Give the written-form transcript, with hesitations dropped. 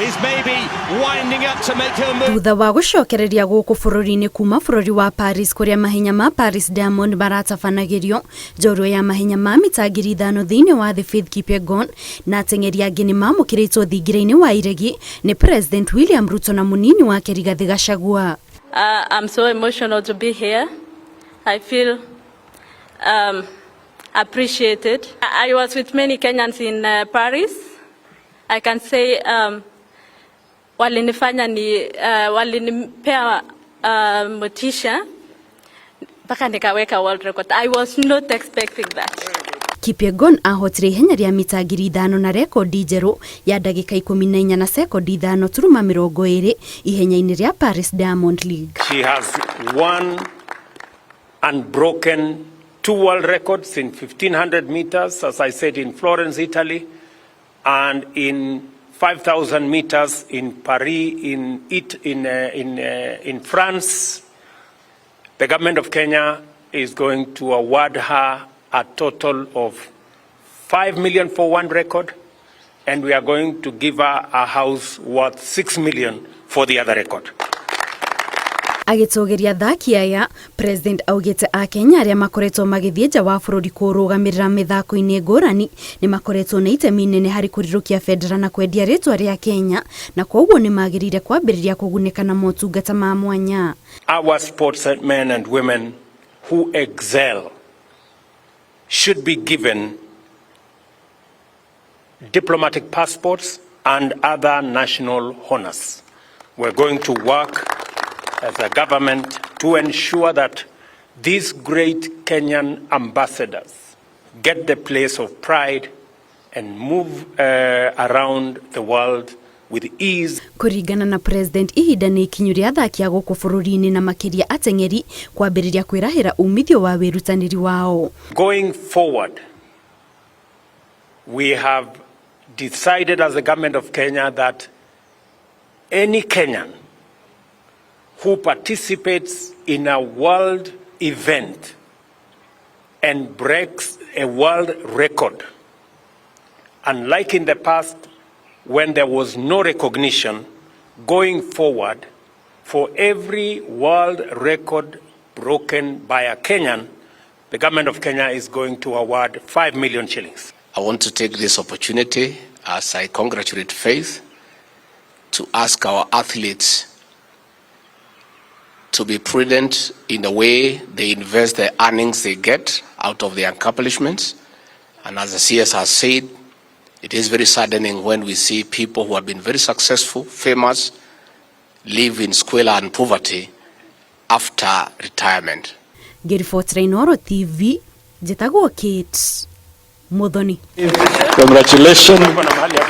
Is maybe winding up to make her move. Thutha wa gũcokereria gũkũ bũrũri-inĩ kuma bũrũri wa Paris kũrĩa mahenya ma Paris Diamond maratabanagĩrio, njorua ya mahenya ma mita 5,000 thĩinĩ wa thĩ Faith Kipyegon na ateng'eri angĩ nĩ mamũkĩrĩtwo thingira-inĩ wa iregi nĩ President William Ruto na mũnini wake Rigathĩ Gachagua. I'm so emotional to be here. I feel appreciated. I was with many Kenyans in Paris. I can say walinifanya ni walinipea motisha mpaka nikaweka world record. I was not expecting that. Kipyegon ahotire ihenya rĩa mita 5,000 na rekondi njerũ ya ndagĩka 14 na sekondi 5.20 ihenya-inĩ rĩa Paris Diamond League. She has won and broken two world records in 1500 meters, as I said, in Florence, Italy, and in 5,000 meters in Paris, in, it, in France. The government of Kenya is going to award her a total of 5 million for one record, and we are going to give her a house worth 6 million for the other record. Agĩtũgĩria athaki aya, President augĩte akenya arĩa makoretwo magĩthiĩ nja wa bũrũri kũrũgamĩrĩra mĩthako-inĩ ngũrani nĩ makoretwo na itemi nene harĩ kũrirũkia bendera na kwendia rĩtwa rĩa Kenya, na kwoguo nĩ magĩrĩire kwambĩrĩria kũgunĩka na motungata ma mwanya. Our sportsmen and women who excel should be given diplomatic passports and other national honors. We're going to work as a government to ensure that these great Kenyan ambassadors get the place of pride and move around the world with ease. Kũringana na President, ihinda nĩ ikinyu rĩa athaki a gũkũ bũrũri-inĩ na makĩria ateng'eri kwambĩrĩria kwĩrahĩra umithio wa wĩrutanĩri wao. Going forward, we have decided as the government of Kenya that any Kenyan who participates in a world event and breaks a world record, unlike in the past when there was no recognition, going forward, for every world record broken by a Kenyan, the government of Kenya is going to award 5 million shillings. I want to take this opportunity, as I congratulate Faith, to ask our athletes to be prudent in the way they invest the earnings they get out of their accomplishments. And as the CS has said, it is very saddening when we see people who have been very successful, famous, live in squalor and poverty after retirement. Ngĩribotera Inooro TV, njĩtagwo Kate Muthoni. Congratulations. Niko na mahali ya